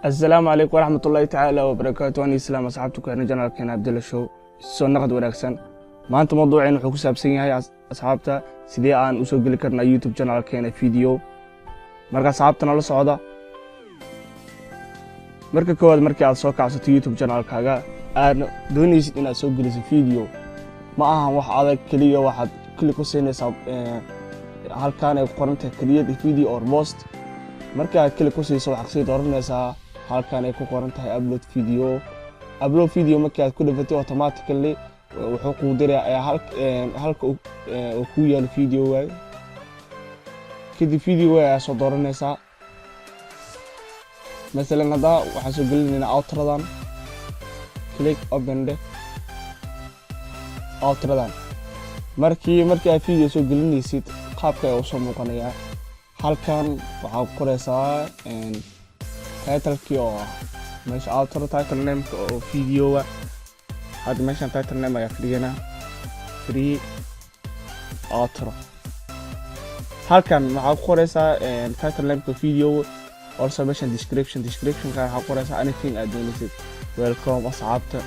Asalaamu calaykum waraxmatullaahi tacaala wabarakaatu. Waan islaam asxaabta ku xiran janaalkeena Abdalla Show. Soo naqad wanaagsan. Maanta mawduuceen wuxuu ku saabsan yahay, asxaabta, sidee aan usoo geli karnaa YouTube janaalkeena video. Marka asxaabta nala socda. Marka koowaad, markii aad soo kacsato YouTube janaalkaaga, aad doonaysid inaad soo geliso video, ma ahan wax adag. Keliya waxaad click ku siinaysaa halkan ay ku qoran tahay "Create a video or post". Marka aad click ku siiso, waxaad kasii dooranaysaa halkan ay ku qoran tahay "Upload video". Upload video markii aad ku dhafatay, automatically wuxuu kuu dirayaa halka uu ku yaalo video waay. Kadib video ayaa soo dooranaysaa. Masalan, hadda waxaan soo gelinaynaa outrodan. Click open dheh outrodan. Markii aad video soo gelinaysid, qaabka ayaa usoo muuqanayaa. Halkan waxaa ku qoraysaa titlekii oo ah meesha outro title nameka oo videoga. Hadda meeshan title name ayaa ka dhiganaa "Free outro". Halkan waxaa ku qoraysaa title nameka video. Also meeshan description, descriptionka waxaa ku qoraysaa anything aad doonaysid: "Welcome, asxaabta,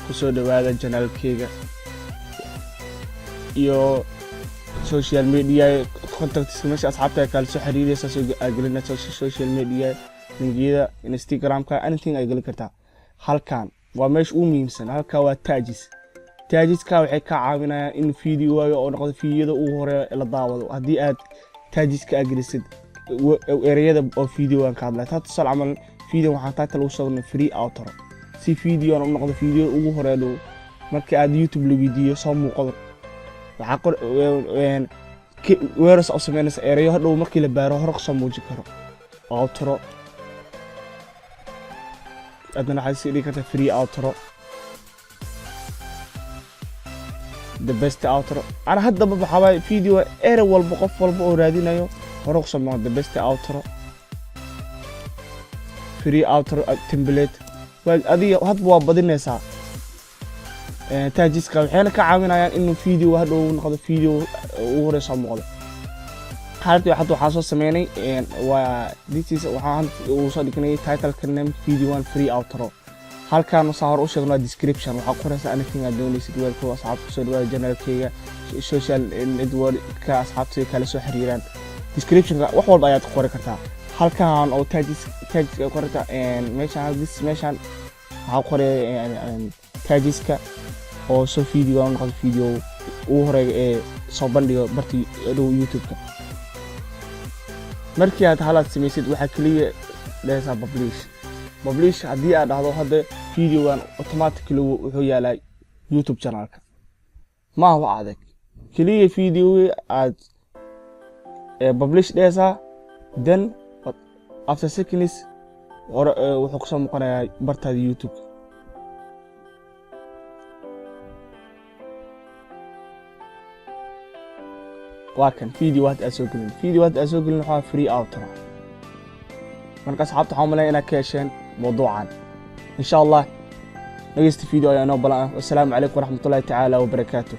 kusoo dhawaada janaalkeyga", iyo social media contacts, meesha asxaabta ay kala soo xiriiraysa soo aad gelinaysa, social media linkiyada, Instagramka, anything ay geli kartaa. Halkan waa meesha ugu muhiimsan. Halkan waa tags. Tagska waxay ka caawinayaan in videoga oo noqdo videoda ugu horeeya la daawado haddii aad tagska aad gelisid ereyada oo videogan ka hadlaya. Taa tusaale camal, video waxaan title ugu soo "Free outro", si videogan u noqdo video ugu horeeya dhow marka aad YouTube la weydiiyo soo muuqdo. Waxaa qor weeras u sameynaysa ereyo hadhow markii la baaro hore kasoo muujin karo. Outro haddana waxaad sii dhigi kartaa "Free outro", "The best outro". Ana haddaba waxaa waaye video erey walba qof walba oo raadinayo hore kusoo muuqdo: "The best outro", "Free outro template". Waa adiga hadba waa badinaysaa tagska, waxayna ka caawinayaan inuu video hadhow noqdo video ugu horey soo muuqdo. Halkii hadda waxaan soo sameynay waa this is waxaan uu soo dhignay titleka name video one "Free outro". Halkan saa hore u sheegno waa description. Waxaa qoraysaa anything aad doonaysid: "Welcome, asxaabta, kusoo dhawaada channelkayga", social network-ka asxaabta kala soo xiriiraan. Descriptionka wax walba ayaad ku qori kartaa. Halkan oo tags, tags ay qorata meeshaan, this meeshaan waxaa qoray tagska oo soo video aan noqdo video ugu horeeya ee soo bandhigo barti dhow YouTube-ka. Markii aad halaad samaysid, waxaa keliya dhehaysaa publish. Publish haddii aad dhahdo, hadda videogan automatically wuxuu yaalaa YouTube channelka. Ma aha wax adag. Keliya videogi aad publish dhehaysaa, then after seconds hore wuxuu kusoo muuqanayaa bartaada YouTube. Waa kan video hadda aad soo gelin. Video hadda aad soo gelin waxaa "Free outro". Marka asxaabta, waxaan umaleya inaad ka hesheen mawduucan. Insha Allah dhegeysta video ayaa inoo balan ah. Wassalaamu calaykum waraxmatullahi tacaala wabarakaatuh.